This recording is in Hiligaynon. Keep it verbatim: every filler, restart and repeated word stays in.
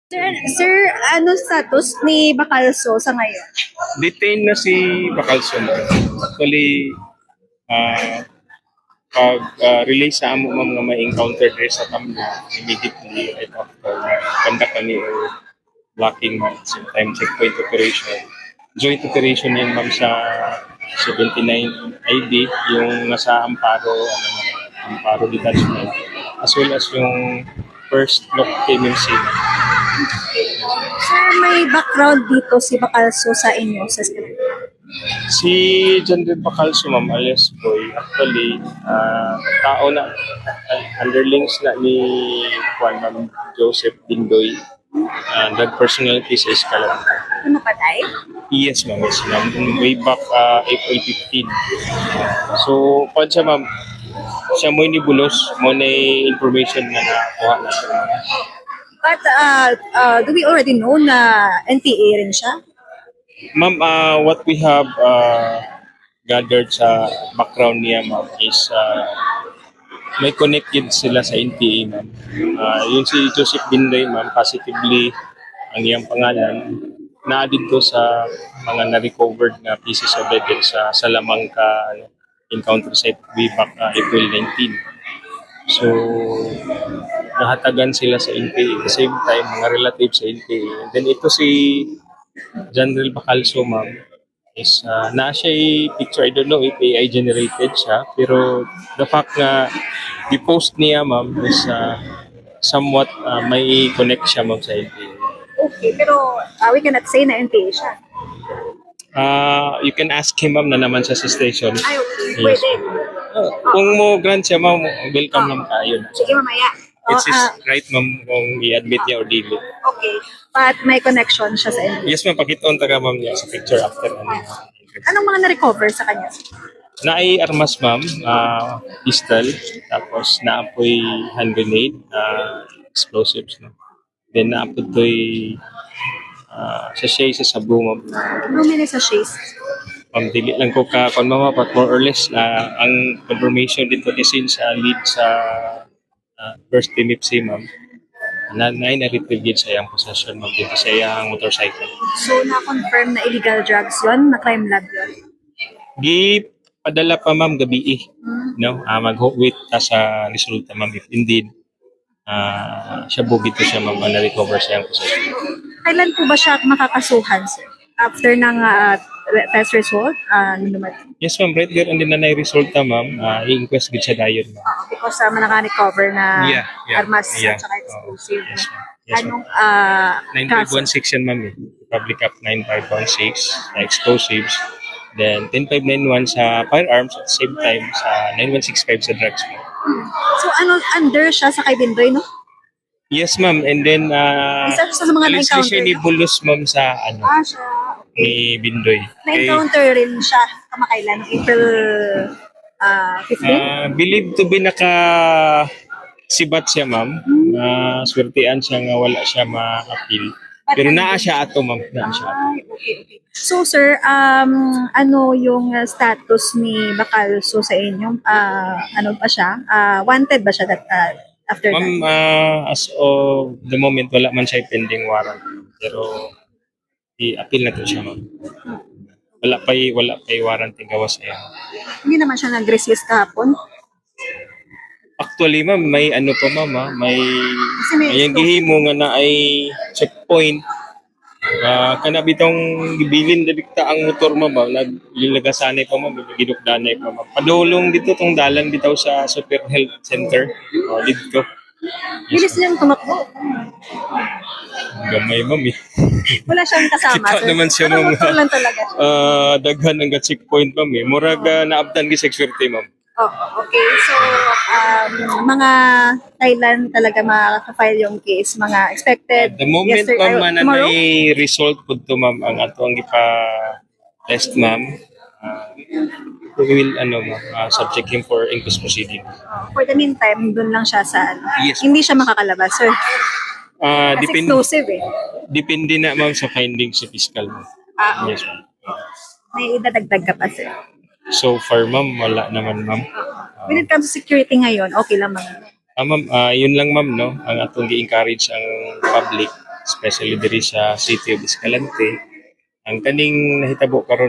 Sir, sir, ano status ni Bacalso sa ngayon? Detained na si Bacalso, ma'am. Actually, ah, pag ah, relay sa amo, ma'am, nga may encounter diri sa Tamna, immediately right after, conduct kami og blocking, ma'am, same time checkpoint operation. Joint operation yan, ma'am, sa seventy-nine I D, yung nasa Amparo, ano, Amparo Detachment, as well as yung first look K M M C. Sir, may background dito si Bacalso sa inyo, sa eskwela? Si John Red Bacalso, ma'am, alias Boy, actually, ah, tao na, underlings na ni Juan, ma'am, Joseph Bindoy, ah, drug personality sa Escalante. Ano patay? Yes, ma'am. Yes, ma'am. Way back uh, April fifteen. So, kuwan siya, ma'am. Siya mo ni bulos, mo na information na nakuha natin. But uh, uh, do we already know na N P A rin siya? Ma'am, uh, what we have uh, gathered sa background niya, ma'am, is uh, may connected sila sa N P A, ma'am. Uh, yun si Joseph Bindoy, ma'am, positively ang iyang pangalan, na dito sa mga na-recovered na pieces of evidence sa Salamanca, ano, encounter site way back uh, April nineteen. So, nahatagan sila sa N P A. At the same time, mga relatives sa N P A. And then ito si Janril Bacalso, ma'am, is uh, na siya picture. I don't know if A I generated siya, pero the fact nga i-post niya, ma'am, is uh, somewhat uh, may connect siya, ma'am, sa N P A. Okay, pero uh, we cannot say na N P A siya. Uh, you can ask him, ma'am, na naman siya sa station. Ay, okay. Yes. Pwede. Uh, kung mo grant siya, ma'am, welcome lang tayo. Sige, mamaya. It's his uh, right, ma'am, kung i-admit niya or dili. Okay. But may connection siya sa N P A. Yes, ma'am. Pakita on taga, ma'am, niya sa picture after. Ano. Anong mga na-recover sa kanya? Naay armas, ma'am. Uh, pistol, tapos naapoy hand grenade, uh, explosives, no? Then naapod to'y uh, sachet sa shabu, ma'am. How many sachets? Ma'am, dili lang ko ka, kung mama, but more or less, uh, ang confirmation dito ni Sin sa lead sa uh, first P M F C, ma'am, na na na-retrieve gid sa iyang possession, ma'am, dito sa iyang motorcycle. So, na-confirm na illegal drugs yon, na crime lab yon? Gipadala pa, ma'am, gabi eh. No? Ah, mag-wait ta sa resulta, ma'am, if indeed ah, shabu gid to siya, ma'am, ang na-recover sa iyang possession. Kailan po ba siya makakasuhan, sir? After ng ah, re- test result, ah, ano naman? Yes, ma'am. Right there, and then na resulta, ma'am. Ah, i-inquest gid siya dayon, ma'am. Oo, because ah, naka-recover na Yeah, yeah, armas yeah. At saka Oo, explosive. Yes, ma'am. Yes, ma'am. Anong ah, kaso? nine five one six yan, ma'am, eh. Republic Act nine five one six, na explosives. Then, ten five nine one sa firearms at the same time sa nine one six five sa drugs, ma'am. So, ano, under siya sa kay Bindoy, no? Yes, ma'am. And then, uh, Isa sa mga allegedly siya na-encounter, ni no? Bulos, ma'am, sa ano, Ah, siya. Ni Bindoy. Kay, Na-encounter rin siya kamakailan, April ah, fifteen? uh, believed to be naka sibat siya, ma'am. Uh, swertian siya nga wala siya ma-appeal. Pero naa siya ato, ma'am. Naa siya ato. Ay, okay, okay. So, sir, um, ano yung uh, status ni Bacalso sa inyo? Ah, ano pa siya? Ah, wanted ba siya that, ah, after that? Ma'am, uh, as of the moment, wala man siya pending warrant. Pero i-appeal na to siya, ma'am. Wala pa'y, wala pa'y warrant ang gawas niya. Hindi naman siya nag-resist kahapon? Actually, ma'am, may ano pa, ma'am, ha? May, Kasi may may ang gihimo nga na ay checkpoint. Ah, kana bitong gibilin diri ta ang motor, ma'am, ha? Naglilagasanay pa, ma'am, ginukdanay pa, ma'am. Padulong dito tong dalan bitaw sa Super Health Center. Oh, dito. Bilis niyang tumakbo. Gamay, ma'am, eh. Wala siyang kasama, Kita sir. naman siya, Pero ma'am. Motor lang talaga siya. Ah, daghan ang checkpoint, ma'am, eh. Murag ah, naabtan gid sa swerte, ma'am. Oo, okay. So, um, mga kailan talaga makaka-file yung case? Mga expected? At the moment, Yesterday, ma'am, ay, man tomorrow? May result po to, ma'am, ang ato ang ipa-test, ma'am. Ah, we will, ano, ma'am, ah, subject him for inquest proceeding. Uh, for the meantime, doon lang siya sa ano. Yes. Hindi siya makakalabas, sir. Ah, Kasi depend- explosive eh. Depende na, ma'am, sa findings sa piskal, ma'am. Ah, Yes, ma'am. May idadagdag ka pa, sir. So far, ma'am, wala naman, ma'am. When it comes to security ngayon, okay lang, ma'am. Ah, ma'am, ah, yun lang, ma'am, no? Ang atong gi-encourage ang public especially diri sa City of Escalante. Ang kaning nahitabo karon